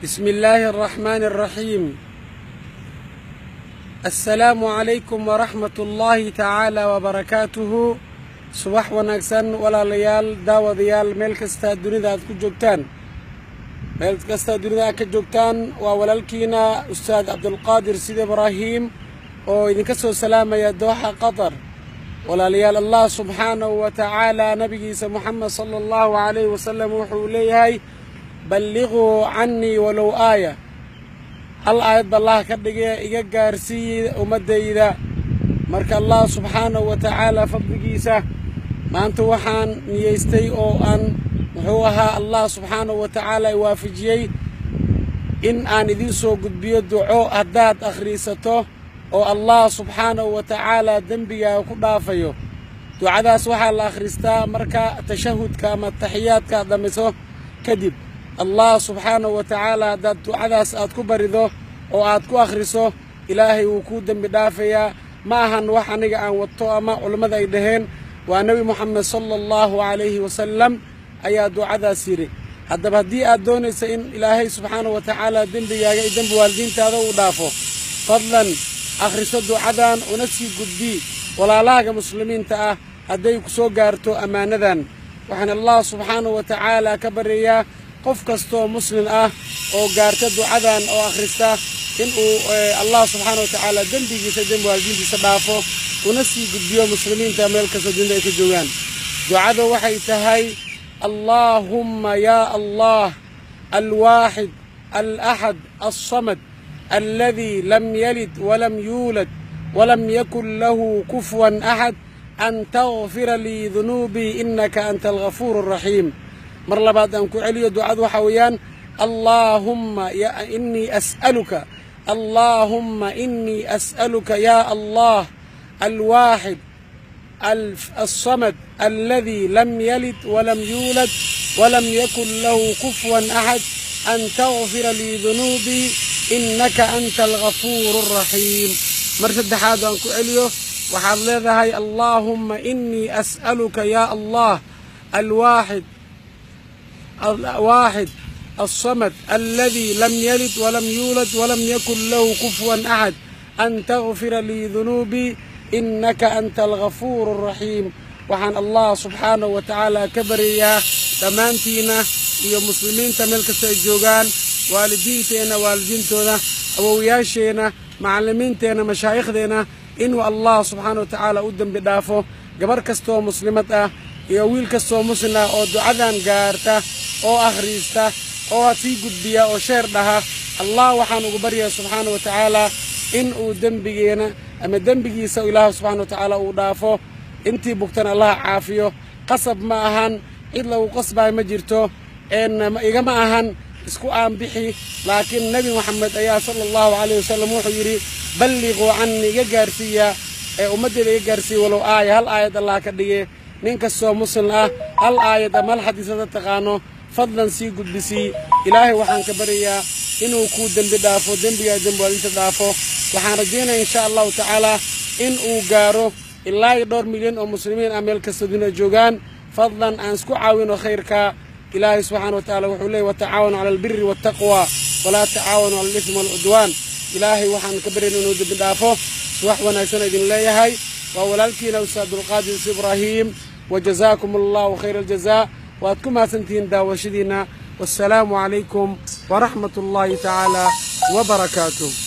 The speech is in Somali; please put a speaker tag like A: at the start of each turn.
A: بسم الله الرحمن الرحيم. السلام عليكم ورحمة الله تعالى وبركاته. Subax wanaagsan, walaalayaal, daawadayaal, meel kasta dunida aad ku joogtaan, meel kasta dunida aad ka joogtaan. Waa walaalkiina Ustaad Cabdulqaadir Sida Ibraahim oo idinka soo salaamaya Dooxa, Qatar. Walaalayaal, Allah subxaanahu wa tacaala nabigiisa Moxamed sala Allahu calayhi wasalam wuxuu leeyahay: "بلغوا عني ولو آية." Hal aayad ba Allah ka dhige, iga gaarsiiye ummaddayda. Marka Allah subxaanahu wa tacaala fadligiisa maanta waxaan niyeystay oo aan muxuu ahaa Allah subxaanahu wa tacaala i waafajiyey in aan idiin soo gudbiyo duco haddaad akhriisato oo Allah subxaanahu wa tacaala dembigaaga ku dhaafayo. Ducadaas waxaa la akhristaa marka tashahudka ama taxiyaadka aad dhammayso kadib. Allah subxaanahu wa tacaala haddaad ducadaas aad ku barido oo aad ku akhriso, Ilaahay wuu kuu dembi dhaafayaa. Ma ahan wax aniga aan wato ama culammada ay dhaheen, waa Nebi Moxamed sala Allahu calayhi wasalam ayaa ducadaas yidhi. Haddaba haddii aad doonaysa in Ilaahay subxaanahu wa tacaala dembigaaga iyo dembi waalidiintaada uu dhaafo, fadlan akhriso ducadan una sii gudbii walaalahaaga muslimiinta ah hadday ku soo gaarto ammaanadan. Waxaan Allah subxaanahu wa tacaala ka baryayaa qof kastoo muslim ah oo gaarta ducadan oo akhrista in uu Allah subxaana wa tacaala dembigiisa, dembi waalidiintiisa dhaafo, una sii gudbiyo muslimiinta meel kastoo dunida ay ka joogaan. Ducada waxay tahay: اللهم يا الله الواحد الأحد الصمد الذي لم يلد ولم يولد ولم يكن له كفوا أحد أن تغفر لي ذنوبي إنك أنت الغفور الرحيم. Mar labaad aan ku celiyo. Ducadu waxaa weeyaan: اللهم إني أسألك، اللهم إني أسألك يا الله الواحد الصمد الذي لم يلد ولم يولد ولم يكن له كفوا أحد أن تغفر لي ذنوبي إنك أنت الغفور الرحيم. Mar saddexaad aan ku celiyo. Waxaad leedahay: اللهم إني أسألك يا الله الواحد الواحد الصمد الذي لم يلد ولم يولد ولم يكن له كفوا أحد أن تغفر لي ذنوبي إنك أنت الغفور الرحيم. Waxaan Allah subxaanahu wa tacaala ka baryayaa dhammaantiina iyo muslimiinta meel kasta ay joogaan, waalidiinteenna, waalidiintooda, awowayaasheenna, macallimiinteenna, mashaaikhdeenna, inuu Allah subxaana wa tacaala u dembi dhaafo. Gabar kastoo muslimad ah iyo wiil kastoo muslim ah oo ducadan gaarta oo akhriista oo sii gudbiya oo share dhaha, Allah waxaan ugu baryaa subxaana wa tacaala in uu dembigeena ama dembigiisa Ilaah subxana wa tacaala uu dhaafo. Intii bugtana Allah caafiyo. Qasab ma ahan, cid lagu qasbaay ma jirto, igama ahan isku aanbixi, laakiin Nebi Moxamed ayaa sala Allahu calayh wasalam wuxuu yidhi: "بلغوا عني," iga gaarsiiya ee ummaddeeda iga gaarsiiya, ولو آية, hal aayad Allah ka dhige. Nin kastoo muslim ah hal aayad ama hal xadiis hada taqaano, fadlan sii gudbisii. Ilaahay waxaan ka baryayaa inuu kuu dembi dhaafo, dembigaa dembi waadinta dhaafo. Waxaan rajaynaya insha Allahu tacaala in uu gaaro ilaa iyo dhowr milyan oo muslimiin ah meel kasta dunida joogaan. Fadlan aan isku caawino khayrka. Ilaahay subxaana wa tacala wuxuu leeyay: "وتعاونوا على البر والتقوى ولا تعاونوا على الإثم والعدوان." Ilaahay waxaan ka baryayna inuu dembi dhaafo. Subax wanaagsan idin leeyahay. Waa walaalkiina Ustaad Abdulqaadir Ibraahim. وجزاكم الله خير الجزاء. Waad ku mahadsantihiin daawashadiinna. Wassalaamu calaykum waraxmat Ullaahi tacaala wabarakaatuh.